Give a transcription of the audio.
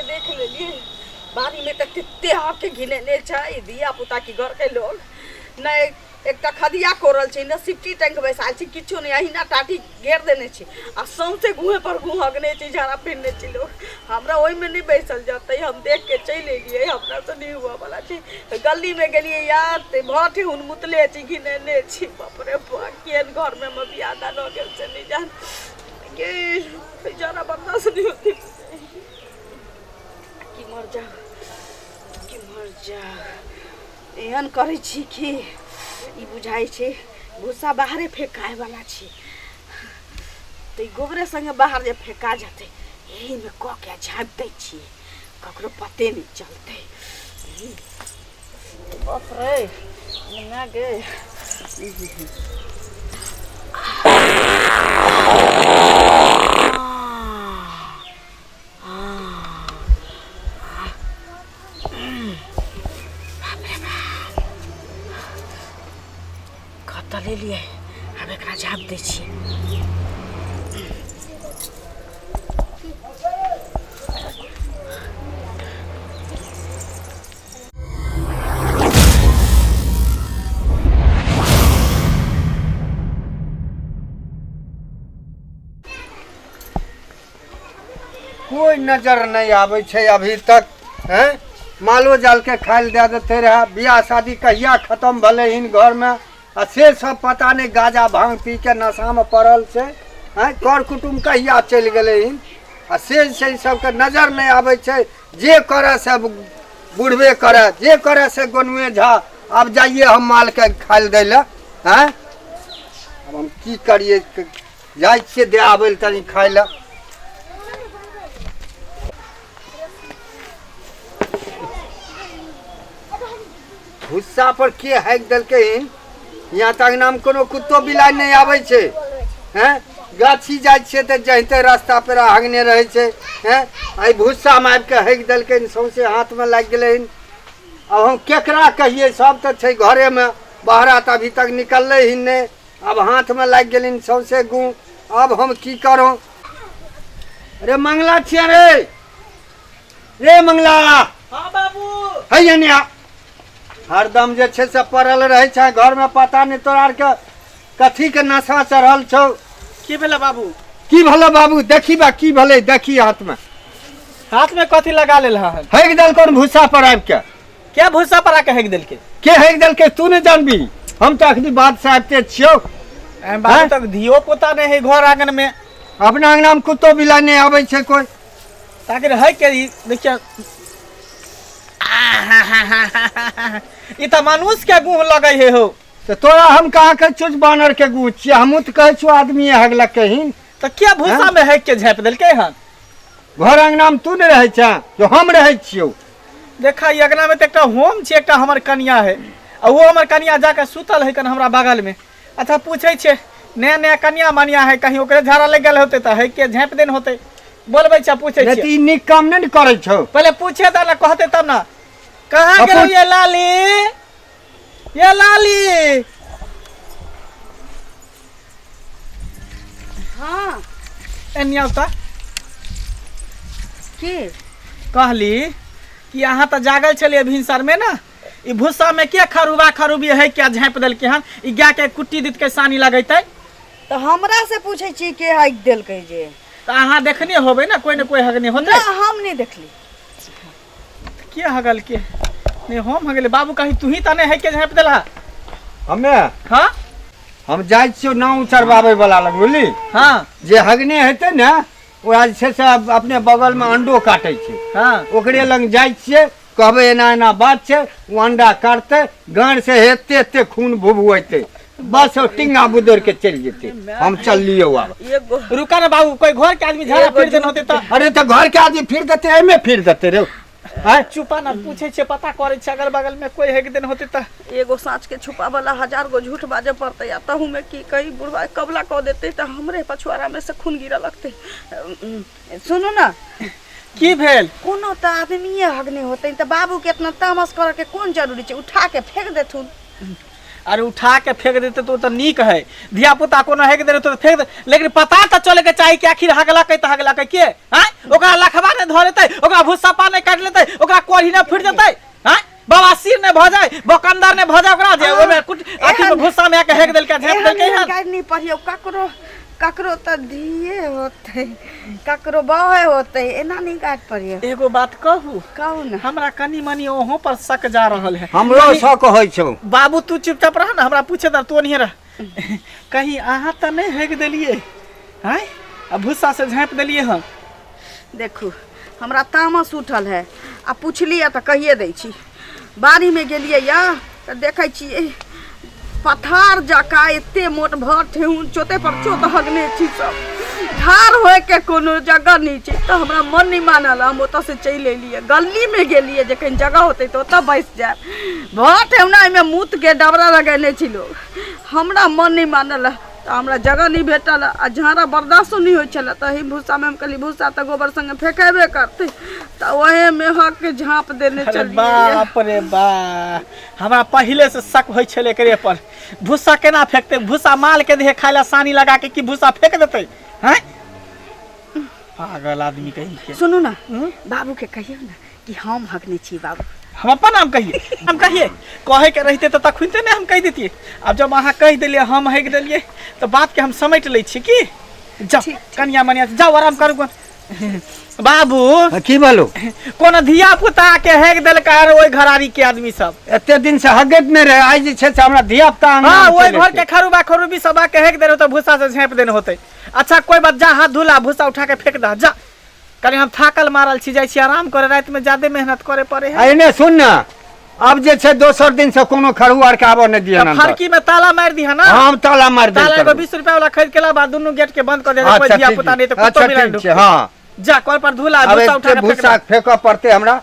देख लेलियै। बाड़ीमे तऽ कते हकके घिनेने छै धिया पुता की घरके लोग। नहि एकटा खदिया कोरल छै, ने सिफ्टी टैंक बैसायल छै, किछो नहि, अहिना टाटी घेर देने छै आ सौंसे गुहे पर गुह हगने छै, झाड़ा फिरने छै लोग। हमरा ओहिमे नहि बैसल जेतै, हम देख के चलि एलियै, हमरा से नहि हुअ वाला छै। गलीमे गेलियै यार तऽ भऽ ठेहुन मुतले छै, घिनेने छै। बाप रे बाप, केहन घरमे हमर बियाह दान हो गेल से नहि जान। गे जरा बर्दाश्त नहीं होती कि मर जा, कि मर जा। एहन करै छी कि ई बुझाइ छै भूसा बाहरे फेंकाय वाला छी, तऽ ई गोबरे संगे बाहर जे फेंका जेतै। एहिमे कऽ के झाँपि दै छी, ककरो पते नहि चलतै। बाप रे माय गे। कतऽ लेलियै? आब एकरा झाँपि दै छियै। कोइ नजर नहि आबै छै अभी तक। हैं, मालो जालके खाय लए दए देते रहए। बियाह शादी कहिया खतम भेलै हिन घरमे आ से सब पता नहि। गाजा भांग पी के नशामे पड़ल छै। हैं, कर कुटुम कहिया चलि गेलै हिन आ से छै, सबके नजर नहि आबै छै। जे करए से बुढ़बे करए, जे करए से गोनुए झा। आब जाइए हम मालके खाय लए दै लए। हैं, आब हम की करियै? जाइ छियै दे आबै लए तनी खाय लए। भुस्सा पर के हाकि देलकै हन? यहाँ तक नाम कोनो कुत्तो बिलाइ नहि आबै छै। हैं, गाछी जाइ छियै तऽ जहिते रास्ता पेरा हगने रहै छै। हैं, एहि भुस्सामे आबि कऽ हाकि देलकै हन, सौंसे हाथमे लागि गेलै हन। आब हम केकरा कहियै? सब तऽ छै घरेमे, बहरा तऽ अभी तक निकललै हन नहि। आब हाथमे लागि गेलनि सौंसे गु, आब हम की करू? अरे मंगला छिया रे, रे मंगला। हाँ बाबू। है एने आ। हरदम जे छै से पड़ल रहै छै घरमे, पता नहि तोरा आरके कथीके नशा चढ़ल छौ। की भेलै बाबू? की भेलै बाबू? देखी बा की भेलै, देखी हाथमे। हाथमे कथी लगा लेल हन? हेक देलकौन भूसा पर आबि के। क्या भूसा पर आके हेक देलकै? के हेक देलकै तू नहि जानबी, हम तऽ अखनी बात से आबिते छियौ। बाबू हैं? तक धियो पुता नहि है घर आंगन में। अपना अंगना में कुत्तो बिलाइ नहि आबै छै कोइ। ताकि है के ई देखिए, ई तऽ मनुष्य के गुह लगै है हो। तऽ तोरा हम कहाँ कहै छियौ जे बानर के गुह छियै? हमहूँ तऽ कहै छियौ आदमी हगलकै हन। तऽ किया भूसा में हेक के झाँपि देलकै हन? घर अंगना में तू नहि रहै छह जो हम रहै छियौ। देखा, ई अंगना में तऽ एकटा होम छै, एकटा हमर कनिया है आ वो हमर कनिया जाके सुतल है कन हमरा बगल में। अच्छा पूछै छियै, नया नया कनिया मनिया है, कहीं ओकरे झाड़ा लागि गेल होतै तऽ है के झाँपि देने होतै। बोलबै छै, पूछै नहि तऽ छियै। ई नीक काम नहि ने करै छौ। पहिले पूछे दे ने, कहतै तब ने। कहाँ हाँ, गेलौ पूछ। ये लाली, ये लाली? हाँ। एन्नी आउ तऽ। की कहली कि अहाँ तऽ जागल छलियै भिनसरमे ने, ई भूसामे के खरुबा खरुबी है क्या झाँपि देलकै हन? ई गायके कुट्टी दितकै, सानी लगेतै। तऽ हमरा से पूछै छी के हकि देलकै जे? तऽ अहाँ देखने होबै ने, कोइ ने कोइ हगने होतै। ना, हम नहि देखली। के हगल के नहीं? हम हगले बाबू, कहीं तू ही तऽ नहीं है के झाँपि देलहा? हमे? हाँ। हम जाइ छियौ नाव चढ़बाबै वाला लग, बुझली? हाँ। जे हगने हेतै ने ओकरा जे छै से अपने बगलमे अंडो काटै छै। हाँ। ओकरे लग जाइ छियै, कहबै एना एना बात छै, ओ अंडा काटतै, गाँड़ से एते एते खून भुभुएतै, बस ओ टिंगा बुदोर के चलि जेतै। हम चललियौ आब। एगो रुका ना बाबू, कोई घर के आदमी झाड़ा एगो फिर देने होते तऽ। अरे तऽ घर के आदमी फिर देतै, एहिमे फिर देतै रे। आँय? चुपा ना, पूछे छे, पता करे छे अगल बगल में कोई हेक दिन होते त। एगो साँच के छुपा वाला हजार गो झूठ बाजे पड़तै। आ तहू में की कही, बुढ़वा कबला कऽ देतै तऽ हमरे पछुआरा में से खून गिरऽ लगतै। सुनू ना। की भेल? कोनो तऽ आदमीए हगने होतै तऽ बाबू के इतना तामस करऽ के कोन जरूरी छै? उठा के फेंक देथुन। अरे उठा के फेंक देते तो ओ तऽ नीक है धिया पुता कोनो हेक दे तो फेंक दे लेकिन पता तऽ चले के चाही कि आखिर हगलकै तऽ हगलकै के आँय ओकरा लखबा नहि धऽ लेतै ओकरा भुस्सपा नहि काटि लेतै ओकरा कोढ़ी नहि फुटि जेतै आँय बवासीर नहि भऽ जाय बोकंदर नहि भऽ जाय ओकरा जे ओहिमे कुट अथी मे भुस्सा मे आके हेक देलकै झाँपि एहन देलकै एहन हन गारि नहि पढ़ियौ ककरो ककरो तऽ धिये होतै ककरो बहे होतै एना नहि गारि पढ़ियौ एगो बात कहू कहू ने हमरा कनि मनि ओहो पर शक जा रहल है हमरो शक होइ छौ बाबू तू चुपचाप रह ना हमरा पूछे दर तू ओनहिए रह कहीं अहाँ तऽ नहि हेक देलियै आँय आ भुस्सा से झाँपि देलियै हन देखू हमरा तामस उठल है आ पुछलियै तऽ कहिए दै छी बाड़ीमे गेलियै यऽ तऽ देखै छियै पथार जकाँ एते मोट भर ठेहुन चोते पर चोत हगने छी सब ठाढ़ होइके कोनो जगह नहि छै तऽ हमरा मन नहि मानल हम ओतऽसँ चलि एलियै गलीमे गेलियै जे कहीं जगह होतै तऽ ओतऽ बैस जायब भर ठेहुना एहिमे मूतके डबरा लगेने छी लोग हमरा मन नहि मानल तऽ हमरा जगह नहि भेटल आ झाड़ा बर्दाश्तो नहि होइ छलै तऽ एहि भूसामे हम कहलियै भूसा तऽ गोबर सङ्गे फेकेबे करतै तऽ ओहेमे हकके झाँप देने अरे छलियै बाप रे बा हमरा पहिले से शक होइ छलै एकरे पर भूसा केना फेकतै भूसा माल के देहे खाय ला सानी लगा के की भूसा फेंक देतै हैं पागल आदमी कहीं के सुनू ने हम्म? बाबूके कहियौ ने कि हम हकने छी बाबू हम अपन नाम कहिए हम कहिए कहे के रहते तऽ तखुनते ने हम कहि देतियै आब जब अहाँ कहि देलियै हम हकि देलियै तऽ बात के हम समेट लै छी की जाउ ठीक, कनिया मनिया जाउ आराम करू गन। बाबू हाँ, की भेलो कोनो धिया पुता के हेक देलकै हन ओहि घरारी के आदमी सब एते दिन से हगैत नहि रहे आइ जे छै से हमरा धिया पुता हाँ ओहि घर के खरुबा खरुबी सब आके हेक देने होते भूसा से झाँपि देने होते अच्छा कोई बात जा हाथ धुला भूसा उठा के फेंक दह जा कनि हम थाकल मारल छी जाइ छी आराम करे राति में ज्यादे मेहनत करे पड़े है एने सुन ने आब जे छै दोसर दिन से कोनो खड़ू आर के आबऽ नहि दिअ तऽ फरकी में ताला मारि दिहा ना हम ताला मारि देब ताला एगो करबै। 20 रुपया वाला खरीद के लाबा दुनू गेट के बंद कर दे कोई अच्छा धिया ठीक पुता नहीं तऽ अच्छा कुत्तो मिला ठीक छै हाँ जा कल पर धुला आब भूसा उठा एते के फेंक भूसा दे। फेकऽ पड़तै हमरा